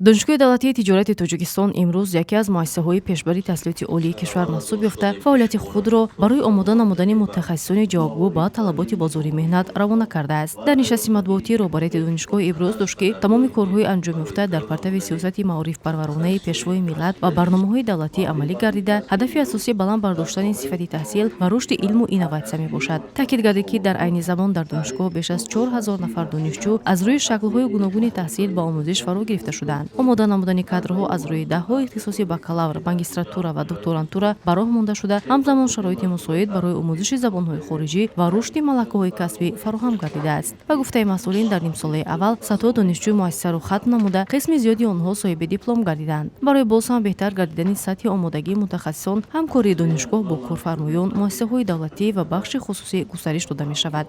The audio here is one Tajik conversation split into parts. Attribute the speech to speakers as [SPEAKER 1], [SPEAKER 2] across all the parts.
[SPEAKER 1] Донишгоҳи давлатии тиҷорати Тоҷикистон имрӯз яке аз муассисаҳои пешбари таҳсилоти олии кишвар маҳсуб ёфта, фаъолияти худро барои омода намудани мутахассисони ҷавобгӯ ба талаботи бозори меҳнат равона кардааст. Дар нишасти матбуотӣ роҳбарияти донишгоҳ иброз дошт, ки тамоми корҳои анҷомёфта дар партави сиёсати маорифпарваронаи Пешвои миллат ва барномаҳои давлатӣ амалӣ гардида, ҳадафи асосӣ баланд бардоштани сифати таҳсил ва рушди илму инноватсия мебошад. Таъкид гардид, ки дар айни замон дар донишгоҳ беш аз 4000 нафар донишҷӯ аз рӯи шаклҳои гуногуни таҳсил ба омӯзиш фаро гирифта шудаанд. Омода намудани кадрҳо аз рӯи даҳҳо ихтисоси бакалавр, магистратура ва докторантура ба роҳ монда шуда, ҳамзамон шароити мусоид барои омӯзиши забонҳои хориҷӣ ва рушди малакаҳои касбӣ фароҳам гардидааст. Ба гуфтаи масъулин, дар нимсолаи аввал садҳо донишҷӯ муассисаро хатм намуда, қисми зиёди онҳо соҳиби диплом гардиданд. Барои боз ҳам беҳтар гардидани сатҳи омодагии мутахассисон, ҳамкории донишгоҳ бо корфармоён, муассисаҳои давлатӣ ва бахши хусусӣ густариш дода мешавад.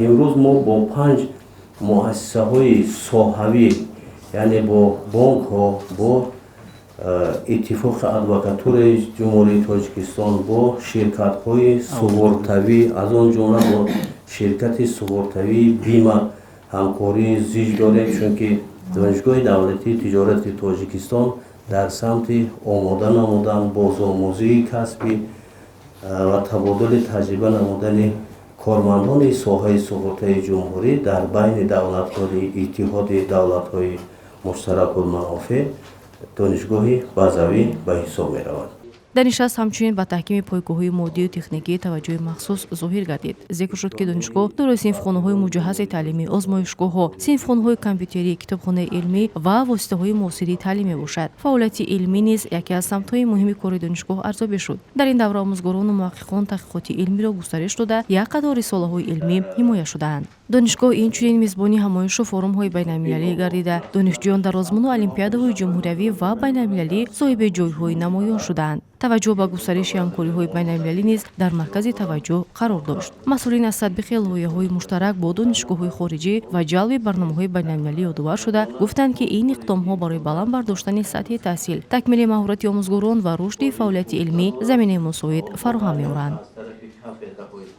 [SPEAKER 2] Имрӯз мо бо панҷ муассисаҳои соҳавӣ, яъне бо бонкҳо, бо Иттифоқи адвокатураи Ҷумҳурии Тоҷикистон, бо ширкатҳои суғуртавӣ, аз он ҷумла бо ширкати суғуртавии «Бима» ҳамкории зич дорем, чунки Донишгоҳи давлатии тиҷорати Тоҷикистон дар самти омода намудан, бозомӯзии касбӣ ва табодули таҷриба намудани кормандони соҳаи суғуртаи ҷумҳурӣ дар байни давлатҳои Иттиҳоди давлатҳои муштаракулманофеъ донишгоҳи базавӣ ба ҳисоб меравад.
[SPEAKER 1] Дар нишаст ҳамчунин ба таҳкими пойгоҳҳои моддию техникӣ таваҷҷӯҳи махсус зоҳир гардид. Зикр шуд, ки донишгоҳ дорои синфхонаҳои муҷаҳҳази таълимӣ, озмоишгоҳҳо, синфхонаҳои компютерӣ, китобхонаи илмӣ ва воситаҳои муосири таълим мебошад. Фаъолияти илмӣ низ яке аз самтҳои муҳими кори донишгоҳ арзёбӣ шуд. Дар ин давра омӯзгорону муҳаққиқон таҳқиқоти илмиро густариш дода, як қатор рисолаҳои илмӣ ҳимоя шудаанд. Донишгоҳ инчунин мизбони ҳамоишу форумҳои байналмилалӣ гардида, донишҷӯён дар озмуну олимпиадаҳои ҷумҳуриявӣ ва байналмилалӣ соҳиби ҷойҳои намоён шудаанд. Таваҷҷӯҳ ба густариши ҳамкориҳои байналмилалӣ низ дар маркази таваҷҷӯҳ қарор дошт. Масъулин аз татбиқи лоиҳаҳои муштарак бо донишгоҳҳои хориҷӣ ва ҷалби барномаҳои байналмилалӣ ёдовар шуда, гуфтанд, ки ин иқдомҳо барои баланд бардоштани сатҳи таҳсил, такмили маҳорати омӯзгорон ва рушди фаъолияти илмӣ заминаи мусоид фароҳам меоранд.